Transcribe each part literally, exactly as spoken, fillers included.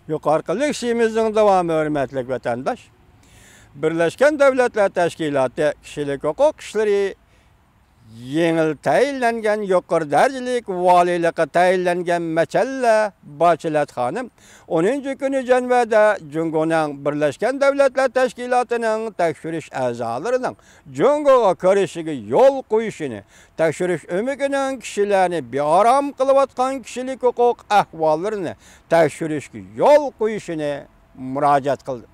يۇقىرىقى لېكسىيىمىزنىڭ داۋامى، ھۆرمەتلىك ۋەتەنداش. بىرلەشكەن دۆلەتلەر تەشكىلاتى كىشىلىك ھوقۇق ئىشلىرى يېڭى تەيىنلەنگەن يۇقىرى دەرىجىلىك ۋالىيلىققا تەيىنلەنگەن مەچەللە باچېلەت خانىم ئونىنچى كۈنى جەنۋەدە جۇڭگونىڭ بىرلەشكەن دۆلەتلەر تەشكىلاتىنىڭ تەكشۈرۈش ئەزالىرىنىڭ جۇڭگوغا كىرىشىگە يول قويۇشىنى، تەكشۈرۈش ئۆمىكىنىڭ كىشىلەرنى بىئارام قىلىۋاتقان كىشىلىك ھوقۇق ئەھۋاللىرىنى تەكشۈرۈشكە يول قويۇشىنى مۇراجىئەت قىلدى.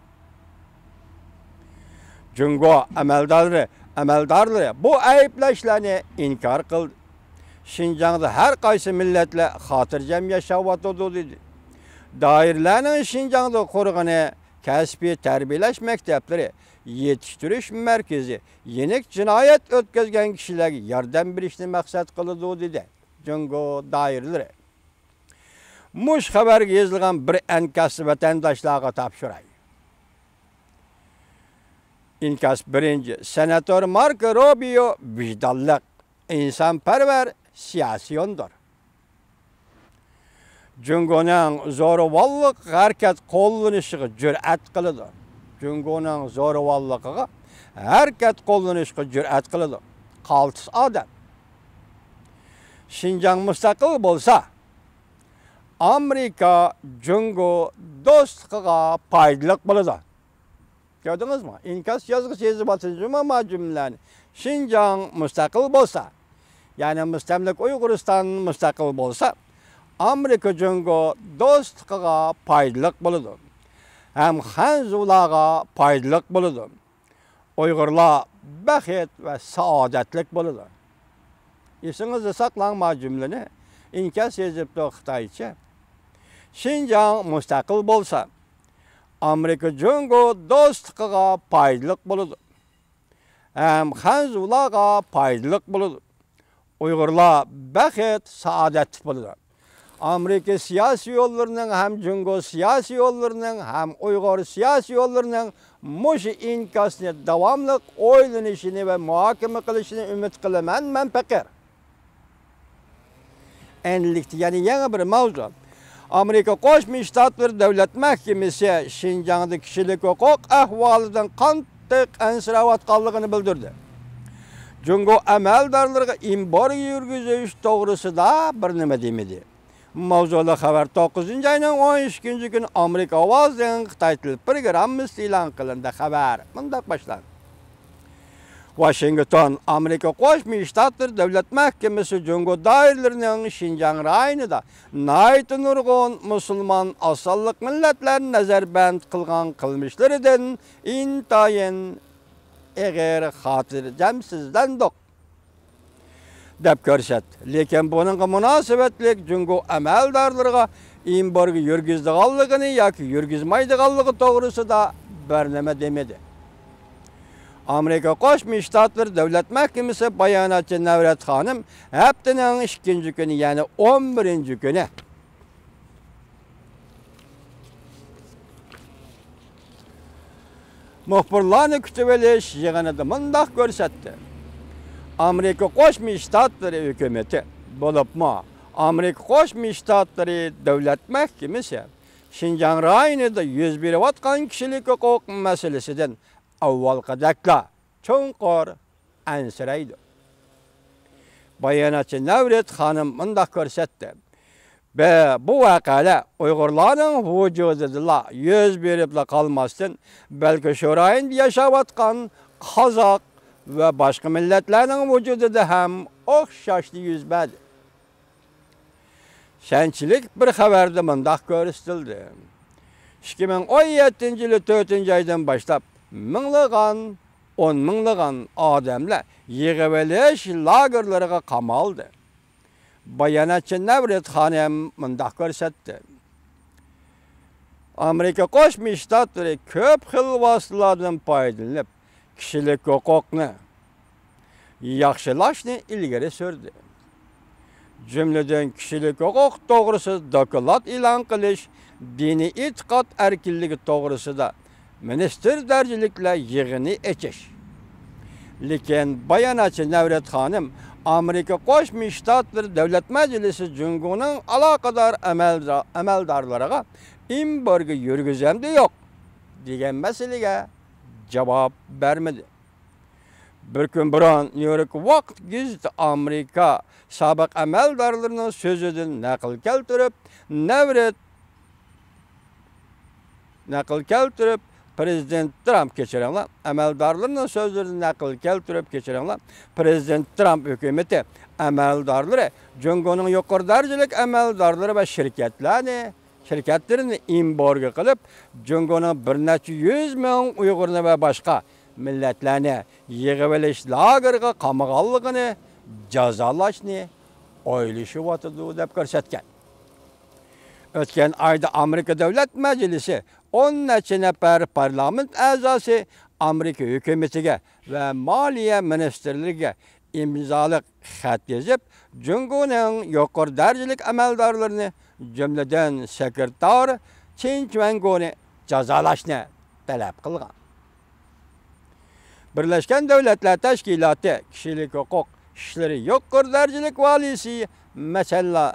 جۇڭگو ئەمەلدارلىرى، ئەمەلدارلىرى بۇ ئەيىبلەشلەرنى ئىنكار قىلدى. شىنجاڭدا ھەر قايسى مىللەتلەر خاتىرجەم ياشاۋاتىدۇ، دېدى. دائىرىلەرنىڭ شىنجاڭدا قۇرغىنى كەسپىي تەربىيەلەش مەكتەپلىرى، يېتىشتۈرۈش مەركىزى يېنىك جىنايەت ئۆتكۈزگەن كىشىلەرگە ياردەم بېرىشنى مەقسەت قىلىدۇ، دېدى جۇڭگو دائىرىلىرى. مۇشۇ خەۋەرگە يېزىلغان بىر ئىنكاسنى ۋەتەنداشلارغا تاپشۇراي. ئىنكاس بىرىنچى، سېناتور ماركو روبىيو ۋىجدانلىق، ئىنسانپەرۋەر سىياسىيوندۇر. جۇڭگونىڭ زورىۋاللىق ھەرىكەت قوللىنىشىغا جۈرئەت قىلىدۇ. جۇڭگونىڭ زورىۋاللىقىغا ھەرىكەت قوللىنىشقا جۈرئەت قىلىدۇ. قالتىس ئادەم. شىنجاڭ مۇستەقىل بولسا، ئامېرىكا جۇڭگو دوستلۇقىغا پايدىلىق بولىدۇ. كۆردىڭىزمۇ؟ ئىنكاس يازغۇچى يېزىۋاتىدۇ جۇمۇ ما جۈملىلەرنى. شىنجاڭ مۇستەقىل بولسا، يەنى مۇستەملىكە ئۇيغۇرىستان مۇستەقىل بولسا، ئامېرىكا جۇڭگو دوستلۇقىغا پايدىلىق بولىدۇ. ھەم خەنزۇلارغا پايدىلىق بولىدۇ. ئۇيغۇرلار بەخت ۋە سائادەتلىك بولىدۇ. ئېسىڭىزدە ساقلاڭ ما جۈملىنى، ئىنكاس يېزىپتۇ خىتايچە. شىنجاڭ مۇستەقىل بولسا، ئامېرىكا جۇڭگو دوستلۇقىغا پايدىلىق بولىدۇ. ھەم خەنزۇلارغا پايدىلىق بولىدۇ. ئۇيغۇرلار بەخت، سائادەتلىك بولىدۇ. ئامېرىكا سىياسىيونلىرىنىڭ ھەم جۇڭگو سىياسىيونلىرىنىڭ ھەم ئۇيغۇر سىياسىيونلىرىنىڭ مۇشۇ ئىنكاسنى داۋاملىق ئويلىنىشىنى ۋە مۇھاكىمە قىلىشىنى ئۈمىد قىلىمەن، مەن پېقىر. ئەنلىكتە يەنە يېڭى بىر ماۋزۇ. ئامېرىكا قوشما شتاتلىرى دۆلەت مەھكىمىسى شىنجاڭدا كىشىلىك ھوقۇق ئەھۋالىدىن قاتتىق ئەنسىرەۋاتقانلىقىنى بىلدۈردى. جۇڭگو ئەمەلدارلىرىغا ئېمبارگو يۈرگۈزۈش توغرىسىدا بىر نېمە دېمىدى. ماۋزۇلۇق خەۋەر توققۇزىنچى ئاينىڭ ئون ئىككىنچى كۈنى ئامېرىكا ئاۋازىنىڭ خىتاي تىل پروگراممىسىدا ئېلان قىلىندى. خەۋەر مۇنداق باشلاندى. ۋاشىنگتون، ئامېرىكا قوشما شتاتلىرى دۆلەت مەھكىمىسى جۇڭگو دائىرىلىرىنىڭ شىنجاڭ رايونىدا ناھايىتى نۇرغۇن مۇسۇلمان ئازسانلىق مىللەتلەرنى نەزەربەند قىلغان قىلمىشلىرىدىن ئىنتايىن ئېغىر خاتىرجەمسىزلەندۇق، دەپ كۆرسەتتى. لېكىن بۇنىڭغا مۇناسىۋەتلىك جۇڭگو ئەمەلدارلىرىغا ئېمبارگو يۈرگۈزىدىغانلىقىنى ياكى يۈرگۈزمەيدىغانلىقى توغرىسىدا بىر نېمە دېمىدى. ئامېرىكا قوشما شتاتلىرى دۆلەت مەھكىمىسى باياناتچى نەۋرەت خانىم ھەپتىنىڭ ئىككىنچى كۈنى، يەنى ئون بىرىنچى كۈنى مۇخبىرلارنى كۈتۈۋېلىش يىغىنىدا مۇنداق كۆرسەتتى: ئامېرىكا قوشما شتاتلىرى ھۆكۈمىتى، بولۇپمۇ ئامېرىكا قوشما شتاتلىرى دۆلەت مەھكىمىسى شىنجاڭ رايونىدا يۈز بېرىۋاتقان كىشىلىك ھوقۇق مەسىلىسىدىن ئاۋۋالقىدەكلا چوڭقۇر ئەنسىرەيدۇ. باياناتچى نەۋرىت خانىم مۇنداق كۆرسەتتى: بە-، بۇ ۋەقەلەر ئۇيغۇرلارنىڭ ۋۇجۇدىدىلا يۈز بېرىپلا قالماستىن، بەلكى شۇ رايوندا ياشاۋاتقان قازاق ۋە باشقا مىللەتلەرنىڭ ۋۇجۇدىدا ھەم ئوخشاشلا يۈز بەردى. شەنچىلىك بىر خەۋەردە مۇنداق كۆرسىتىلدى: ئىككى مىڭ ئون يەتتىنچى يىلى تۆتىنچى ئايدىن باشلاپ مىڭلىغان، ئون مىڭلىغان ئادەملەر يىغىۋېلىش لاگېرلىرىغا قامالدى. باياناتچى نەۋرىت خانىم مۇنداق كۆرسەتتى: ئامېرىكا قوشما شتاتلىرى كۆپ خىل ۋاسىتىلاردىن پايدىلىنىپ، كىشىلىك ھوقۇقنى ياخشىلاشنى ئىلگىرى سۈردى. جۈملىدىن كىشىلىك ھوقۇق توغرىسىدا دوكلات ئېلان قىلىش، دىنىي ئېتىقاد ئەركىنلىكى توغرىسىدا مىنىستىر دەرىجىلىكلەر يىغىنى ئېچىش. لېكىن باياناتچى نەۋرەت خانىم ئامېرىكا قوشما شتاتلىرى دۆلەت مەجلىسى جۇڭگونىڭ ئالاقىدار ئەمەلدا-، ئەمەلدارلىرىغا ئېمبارگو يۈرگۈزەمدۇ يوق دېگەن مەسىلىگە جاۋاب بەرمىدى. بىر كۈن بۇرۇن نيۇ يورك ۋاقىت گېزىتى ئامېرىكا سابىق ئەمەلدارلىرىنىڭ سۆزىدىن نەقىل كەلتۈرۈپ، نەۋرەت نەقىل كەلتۈرۈپ، پىرېزىدېنت ترامپ، كەچۈرۈڭلار، ئەمەلدارلىرىنىڭ سۆزلىرىدىن نەقىل كەلتۈرۈپ، كەچۈرۈڭلار، پىرېزىدېنت ترامپ ھۆكۈمىتى ئەمەلدارلىرى جۇڭگونىڭ يۇقىرى دەرىجىلىك ئەمەلدارلىرى ۋە شىركەتلەرنى، شىركەتلىرىنى ئېمبارگو قىلىپ، جۇڭگونىڭ بىر نەچچە يۈز مىڭ ئۇيغۇرنى ۋە باشقا مىللەتلەرنى يىغىۋېلىش لاگېرىغا قامىغانلىقىنى جازالاشنى ئويلىشىۋاتىدۇ، دەپ كۆرسەتكەن. ئۆتكەن ئايدا ئامېرىكا دۆلەت مەجلىسى ئون نەچچە نەپەر پارلامېنت ئەزاسى ئامېرىكا ھۆكۈمىتىگە ۋە مالىيە مىنىستىرلىرىگە ئىمزالىق خەت يېزىپ، جۇڭگونىڭ يۇقىرى دەرىجىلىك ئەمەلدارلىرىنى، جۈملىدىن سېكرېتار چېن چۈەنگونى جازالاشنى تەلەپ قىلغان. بىرلەشكەن دۆلەتلەر تەشكىلاتى كىشىلىك ھوقۇق ئىشلىرى يۇقىرى دەرىجىلىك ۋالىيسى مەچەللا،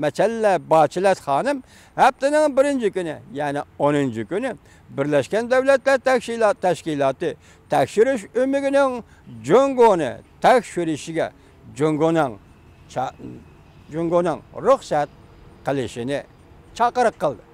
مەچەللە باچېلەت خانىم ھەپتىنىڭ بىرىنچى كۈنى، يەنى ئونىنچى كۈنى بىرلەشكەن دۆلەتلەر تەشكىلات-، تەشكىلاتى تەكشۈرۈش ئۆمىكىنىڭ جۇڭگونى تەكشۈرۈشىگە جۇڭگونىڭ چا-، جۇڭگونىڭ رۇخسەت قىلىشىنى چاقىرىق قىلدى.